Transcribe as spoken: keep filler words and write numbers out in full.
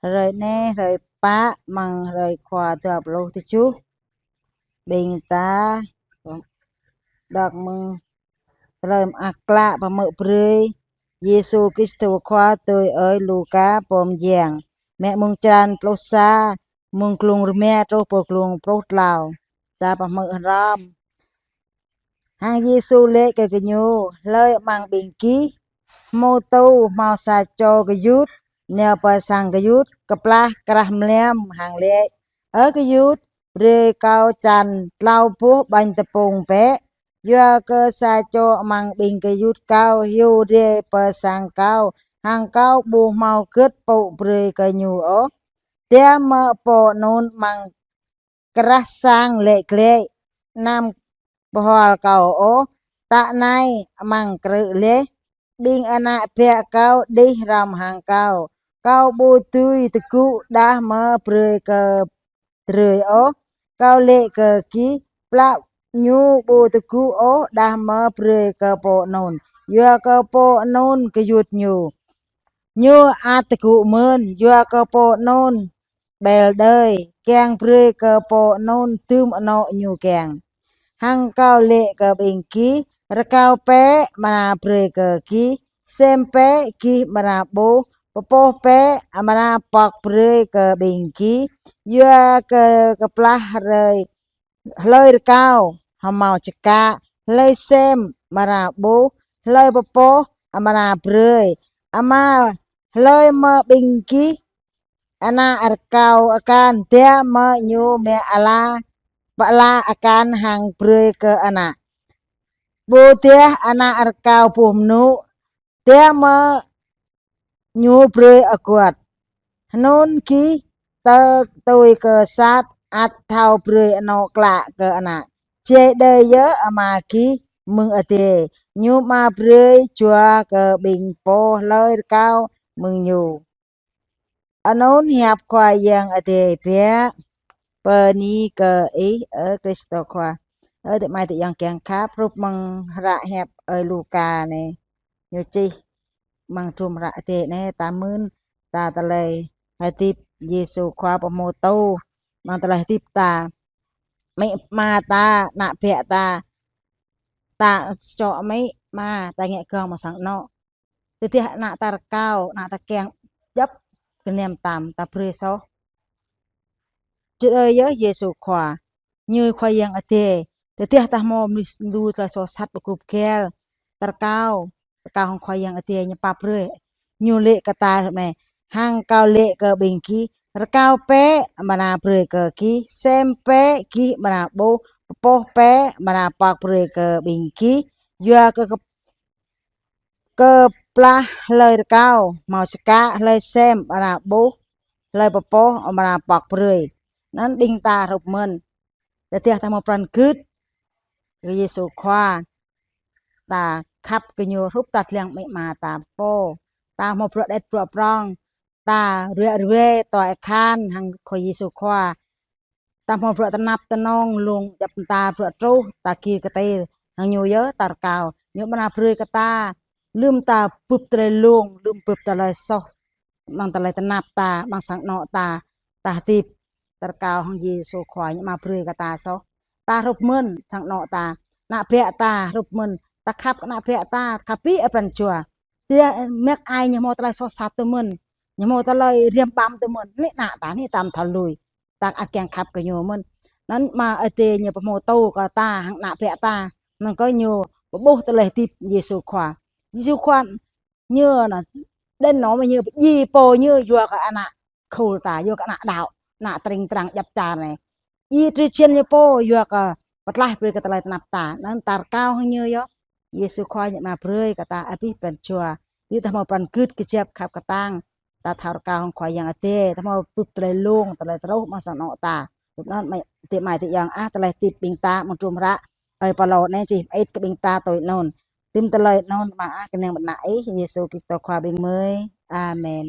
Hrơi anai, hrơi pă, amăng hrơi khua dua pluh tơjuh. Ƀing ta đŏk mơ̆ng tơlơi mơak klă pơhmư̆ brơi Yêsu Krist Khua tui ơi Luka pô mơyang. Mă mơ̆ng črăn pluh sa, mơ̆ng glông rơma truh pơ glông pluh klâo. Ta pơhmư̆ hrŏm. Hăng Yêsu laĭ kơ gơñu: Hlơi amăng ƀing gih hmâo tŭ hmâo sa čô gơyut, nao pơ sang gơyut, kơplah krah mlam hăng laĭ: Ơ gơyut, brơi kâo čăn klâo boh ƀañ tơpŭng bĕ, yua kơ sa čô amăng ƀing gơyut kâo hyu rai pơ sang kâo, hăng kâo ƀu hmâo gưt pŭ brơi kơ ñu ôh. Tơdah mơ̆ pô anŭn amăng krah sang laĭ glaĭ: Anăm pơhual kâo ôh, tă anai amăng krư̆ laih, ƀing ană bă kâo đih hrŏm hăng kâo, kâo ƀu dưi tơgŭ đah mơ̆ brơi kơ drơi ôh. Kâo laĭ kơ gih, plă ñu ƀu tơgŭ ôh đah mơ̆ brơi kơ pô anŭn, yua kơ pô anŭn gơyut ñu. Ñu ăt tơgŭ mơ̆n, yua kơ pô anŭn ƀel đơi, kiăng brơi kơ pô anŭn dưm anŏ ñu kiăng. Hăng kâo laĭ kơ ƀing gih, rơkâo bĕ, amra brơi kơ gih, sem bĕ, gih amra ƀuh, pơpŏh bĕ, amra pŏk brơi kơ ƀing gih. Yua kơ kơplah hrơi, hlơi rơkâo, hơmâo čơkă, hlơi sem, amra ƀuh, hlơi pơpŏh, amra brơi. Ama, hlơi mơ̆ ƀing gih ană rơkâo akan, tơdah mơ̆ ñu mă ala, pơala akan hăng brơi kơ ană, ƀôdah ană rơkâo boh mơnŭ, tơdah mơ̆ ñu brơi aguăt. Hnŭn gih tơ tui kơ sat ăt thâo brơi anŏ klă kơ ană, jai đơi yơh Ama gih mơ̆ng adai, ñu amra brơi jua kơ ƀing pô hlơi rơkâo mơ̆ng ñu. Anŭn hiăp Khua Yang Adai biă. Bơni kơ Ih, ơ Krist Khua. Ơ adơi amai adơi ayŏng kiăng khăp, hrup mơ̆ng hră hiăp ơi Luka anai, ñu čih amăng trŭm hră Adai anai, ta mưn, ta tơlơi hơdip Yêsu Khua pơhmô tŭ amăng tơlơi hơdip ta. Amĭ ama ta, ană bă ta, ta čŏ amĭ ama, ta ngă gơ̆ng amăng sang anŏ. Tơdah ană ta rơkâo, ană ta kiăng djŏp gơnam tam, ta brơi soh. Čơđai yơh Yêsu Khua, ñu Khua Yang Adai. Tơdah ta hmâo mơnuih lu tơlơi soh sat ƀu gŭ gel, ta rơkâo, rơkâo hăng Khua Yang Adai ñu pap brơi. Ñu laĭ kơ ta ră anai: Hăng kâo laĭ kơ ƀing gih, rơkâo bĕ, amra brơi kơ gih, sem bĕ, gih amra ƀuh, pơpŏh bĕ, amra pŏk brơi kơ ƀing gih. Yua kơ kơplah hlơi rơkâo, hmâo čơkă, hlơi sem, amra ƀuh, hlơi pơpŏh, amra pŏk brơi. Anŭn ƀing ta hrup mơ̆n. Tơdah ta hmâo pran gưt kơ Yêsu Khua, ta khăp kơ ñu hrup ta lăng amĭ ama ta pô. Ta hmâo bruă đĕt bruă prŏng, ta ruă ruai tui akhan hăng Khua Yêsu Khua. Ta hmâo bruă tơnap tơnong, lông djŏp mơta bruă truh, ta gir kơtir hăng ñu yơh, ta rơkâo ñu amra brơi kơ ta. Lơ̆m ta bưp tơlơi lông, lơ̆m bưp tơlơi soh, amăng tơlơi tơnap ta, amăng sang anŏ ta, ta hơdip, ta rơkâo hăng Yêsu Khua ñu amra brơi kơ ta soh. Ta hrup mơ̆n sang anŏ ta, ană bă ta hrup mơ̆n, ta khăp kơ ană bă ta, khăp abih pran jua. Tơdah mơak ai ñu hmâo tơlơi soh sat tơ mơ̆n, ñu hmâo tơlơi răm ƀăm tơ mơ̆n, anai ană ta, anai ta ƀu thâo lui. Ta ăt kiăng khăp kơ ñu mơ̆n. Anŭn Ama Adai ñu pơhmô tŭ kơ ta hăng ană bă ta, anŭn kơ ñu pơƀuh tơlơi hơdip Yêsu Khua. Yêsu Khua ñu anŭn, đen nŏ mơ̆ ñu pơdjai pô ñu yua kơ ană khul ta, yua kơ ană đaŏ, ană tring trang djŏp čar anai. Djai drơi jăn ñu pô yua kơ pơtlaih brơi kơ tơlơi tơnap ta, anŭn ta rơkâo hăng ñu yơh. Yêsu Khua ñu amra brơi kơ ta abih pran jua. Yua ta hmâo pran gưt kơjăp khăp kơtang, ta thâo rơkâo hăng Khua Yang Adai, ta hmâo bưp tơlơi lông, tơlơi truh amăng sang anŏ ta. Hrup anŭn adơi amai adơi ayŏng ah, tơlơi hơdip ƀing ta amăng trŭm hră ơi Pôlô anai čih mơit kơ ƀing ta tui anŭn. Tơm tơlơi anŭn mơ̆ ah, kơnang ƀơi anăn Ih Yêsu Krist Khua ƀing gơmơi. Amen.